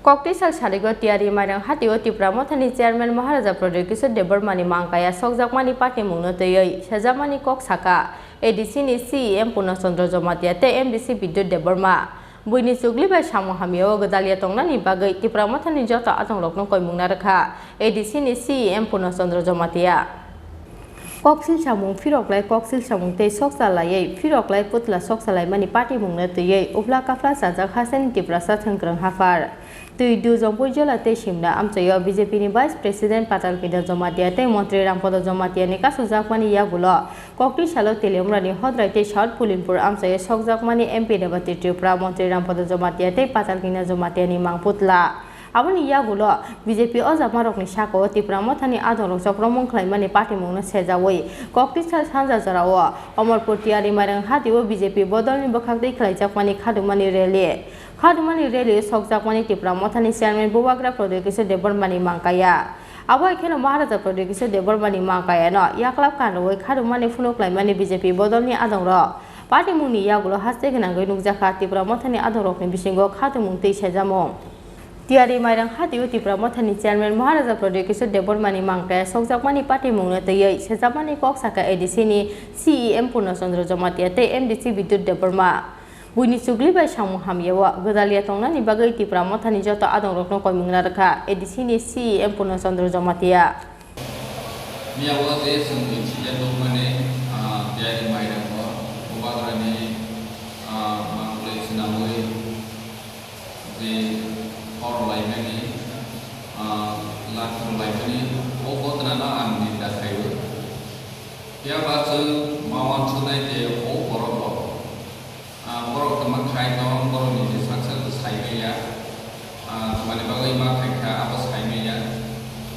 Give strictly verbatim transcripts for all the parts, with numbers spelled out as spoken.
Koktisal saligo Tiyari Mairang hatio Tipra Mothani Chairman Maharaja Pradyot Kishore Debbarmani mangkaya sokjakmani patimungno twiwi sejakmani kok saka A D C ni C E M Purna Chandra Jamatia tei M D C Bidyut Debbarma. Buini chukli bai samung hamyao gwdalya tongnani bagwi Tipra Mothani joto adongrokno koimungna rwkha A D C ni C E M Purna Chandra Jamatia. Koksil samung phiroklai koksil samung tei soksa laiwi phiroklai putla soksa laimani patimungno twiwi uphla kaphla chajak hasteni Tiprasa thwngkwrwng haphar. Twi Dujampui Jola tei Simla amchaio B J P ni Vice President Patal Kishore Jamatia tei Montri Rampada Jamatia ni kasujakmani yagulo kokti salo Teliamura ni Hodrai tei South Pulimpur amchaio sokjakmani M P Rebati Tripura, Montri Rampada Jamatia tei Patal Kishore Jamatia ni mangputla. Aboni yagulo B J P ojamarokni sakao Tipra Mothani adongrok chokromung khlaimani patimungno sejawi kokti sal sanja jorao Omorpur Tiyari Mairang hatio B J P bodolni bwkhaktwi khlaijakmani khadumani rally. Khadumani rally-o sokjakmani Tipra Mothani Chairman Bubagra Pradyot Kishore Debbarmani mangkaya. Abo hai kheno Maharaja Pradyot Kishore Debbarmani mangkayano yaklap kanrwui khadumani phunuk laimani B J P bodolni adongrok patimungni yagulo haste gwnangwi nukjakha Tipra Mothani adongrokni bisingo khadumung tei sejamung. Tiyari Mairang hatio Tipra Mothani Chairman Maharaja Pradyot Kishore Debbarmani mangkaya sokjakmani patimungno twiwi sejakmani kok saka A D C ni C E M Purna Chandra Jamatia tei M D C Bidyut Debbarma. Buini chukli bai samung hamyao gwdalya tongnani bagwi Tipra Mothani joto adongrokno koimungna rwkha A D C ni C E M Purna Chandra Jamatia. Miyao je chwng incident nukmani, ah, Tiyari Mairango Bubagrani, ah, mangpli swnamwi je hor laimani, ah, lathir laimani, o gotnano ang ninda khaio. Phiya ba chwng ma uansuknai je o borok rok, ah, borok kwma khai tong, borok ni je saksa bo sai maya, ah, tamani bagwi ma khai kha abo sai maya.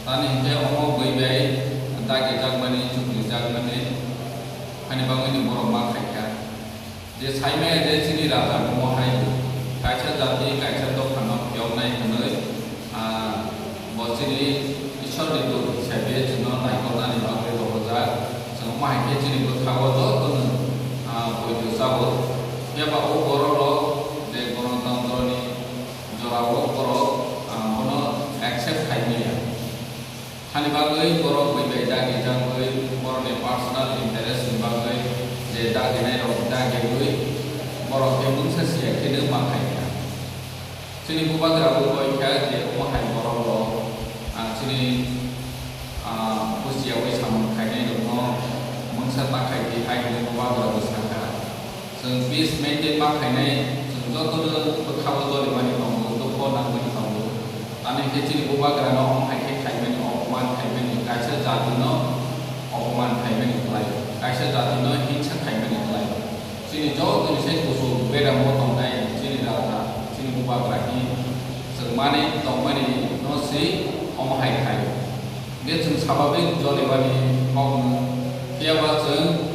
Tamni hinkhe omo bui bai dagi jakmani, chukli jakmani, hani bagwi ni borok ma khai kha. Je sai maya je chini raja omo hai kaisa jati, kaisa dophano phiyoknai hwnwi, ah, bo chini Ishwar ni dut hisabe chwngno naikolnani bagwi rohorjak. Chwng omo hai khe chini bwkha-o jotono, ah, poito cha-o. Phiya ba o borok rok je Ganatantro ni jora-o borok, ah, bono accept khai maya. Hani bagwi borok bui bai dagi jagwi borokni personal interest ni bagwi je daginai rok dagiwi borok khe mungsa siya khe nw ma khai kha. Chini bubagra bo koi kha je omo hai borok rok, ah, chini, ah, bujiyawi samung khainai rokno mungsa ta khai di hai hwnwi bubagra bo sa kha. Chwng peace maintain ma khainai, chwng jotono bwkha-o jolimani tongo, dukho nangmani tongo. Tamni khe chini bubagrano omo hai khe khaimani, opoman khaimani, kaisa jatino opoman khaimani kwlai, kaisa jatino hingsa khaimani kwlai. Chini jotoni se kuchuk bedamo tongnai chini raja, chini bubagra hi chwng mani tongmani no se omo hai khai. Hingkhe chwng sababik jolimani kokno, phiya ba chwng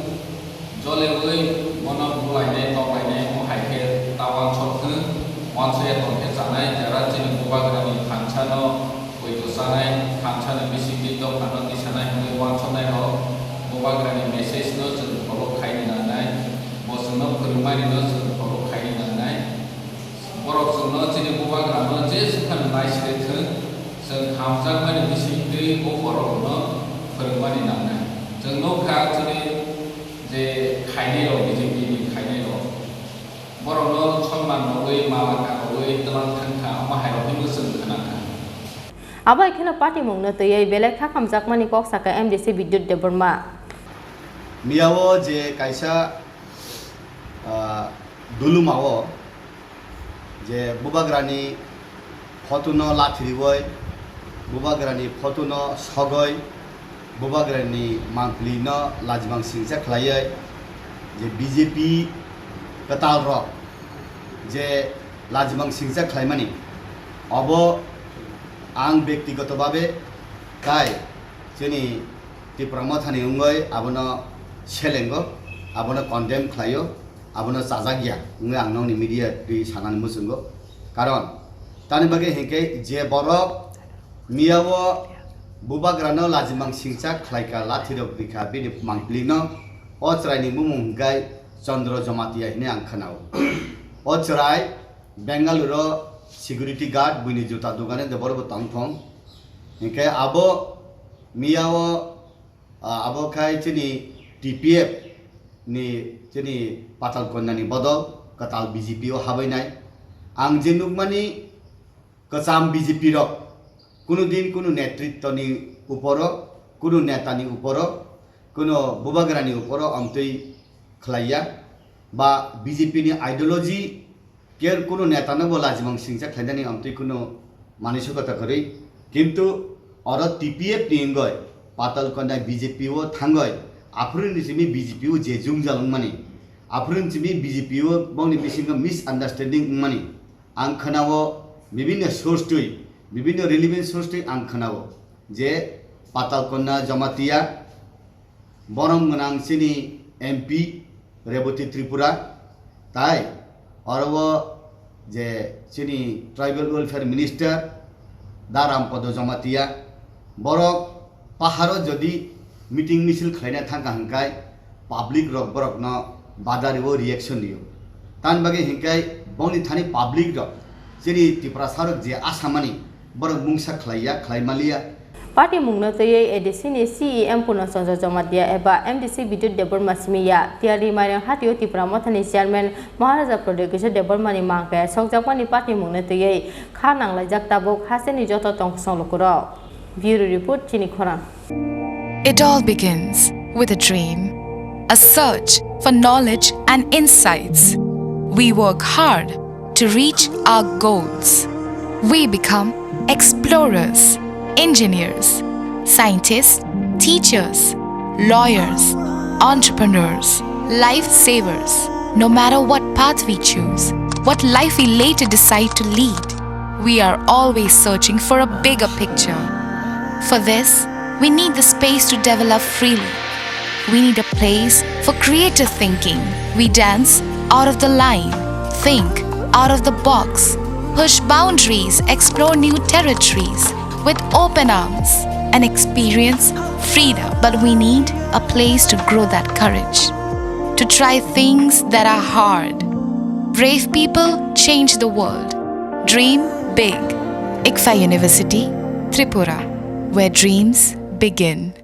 Joliwi bono bulainai toklainai wng hai khe ta uansuk thung, uansukya tong khe chanai, jera chini bubagrani thansa no poito chanai, thansa ni bisingtwi dophano tisanai hwnwi uansuknai rok bubagrani message no chwng follow khaini nangnai, bo chwngno phwrwngmani no chwng follow khaini nangnai. Borok chwngno chini bubagrano je swkang naisirwi thung, chwng hamjakmani bisingtwi bo borokno phwrwngmani nangnai. Chwng nukha chini je khainai rok, B J P ni khainai rok, borokno sonman rwui, mala karwi twlang thangkha, omo hai rok hinwi chwng khwnakha. Abo hai kheno patimungno twiwi belai kha hamjakmani kok saka M D C Bidyut Debbarma. Miyao je kaisa, ah, dulumao je bubagrani photo no lathiriwi, bubagrani photo no sogwi, bubagrani mangpili no lajimang singcha khlaiwi, je B J P kwtal rok je lajimang singcha khlaimani, obo ang bektigoto babe tai chini Tipra Mothani wngwi abono selengo, abono condemn khlaio. Abono chajak ya wngwi ang nokni media twi sanani muchungo. Karon tamni bagwi hinkhe je borok miyao bubagrano lajimang singcha khlaikha, lathirok rikha bini mangpilino, o chwraini bumung hinkhe Chandra Jamatia hinwi ang khwnao. O chwrai Bengaluru Security guard buini juta dogane de borok bo tong thong. Hinkhe abo miyao, ah, abo khai chini T P F ni chini Patal Kanya ni bodol kwtal B J P o habainai. Ang je nukmani kwcham B J P rok kunu din kunu netritwni uporo, kunu netani uporo, kunu bubagrani uporo amtwi khlaiya ba B J P ni ideology ker kunu netano bo lajimang singcha khlainani amtwi kunu manwi sokota kwrwi. Kintu oro T P F ni wngoi Patal Kanya B J P o thangoi aphuru ni simi B J P o je jwngjal wngmani, aphuru ni simi B J P o bongni bisingo misunderstanding wngmani. Ang khwnao bibinno source twi, bibinno relevant source twi ang khwnao je Patal Kanya Jamatia borom gwnang chini M P Rebati Tripura, tai oro o je chini Tribal Welfare Minister Da Rampada Jamatia, borok paharo jodi meeting misil khlaina thangkha hwnkhe public rok borokno badario reaction rio. Tan bagwi hinkhe bongni thani public rok chini Tiprasa rok je asamani borok mungsa khlaiya, khlai maliya. Party mungno twiwi A D C ni C E M Purna Chandra Jamatia eba M D C Bidyut Debbarma simi ya. Tiyari Mairang Hatio Tipra Mothani Chairman Maharaja Pradyot Kishore Debbarma ni mangkaya sokjakmani party mungno twiwi kha nanglaijak tabuk hasteni joto tongkosong lukurok. Bureau Report, Chini Khorang. It all begins with a dream, a search for knowledge and insights. We work hard to reach our goals. We become explorers, engineers, scientists, teachers, lawyers, entrepreneurs, lifesavers. No matter what path we choose, what life we later decide to lead, we are always searching for a bigger picture. For this, we need the space to develop freely. We need a place for creative thinking. We dance out of the line, think out of the box, push boundaries, explore new territories with open arms, and experience freedom. But we need a place to grow that courage, to try things that are hard. Brave people change the world. Dream big. ICFAI University, Tripura, where dreams begin.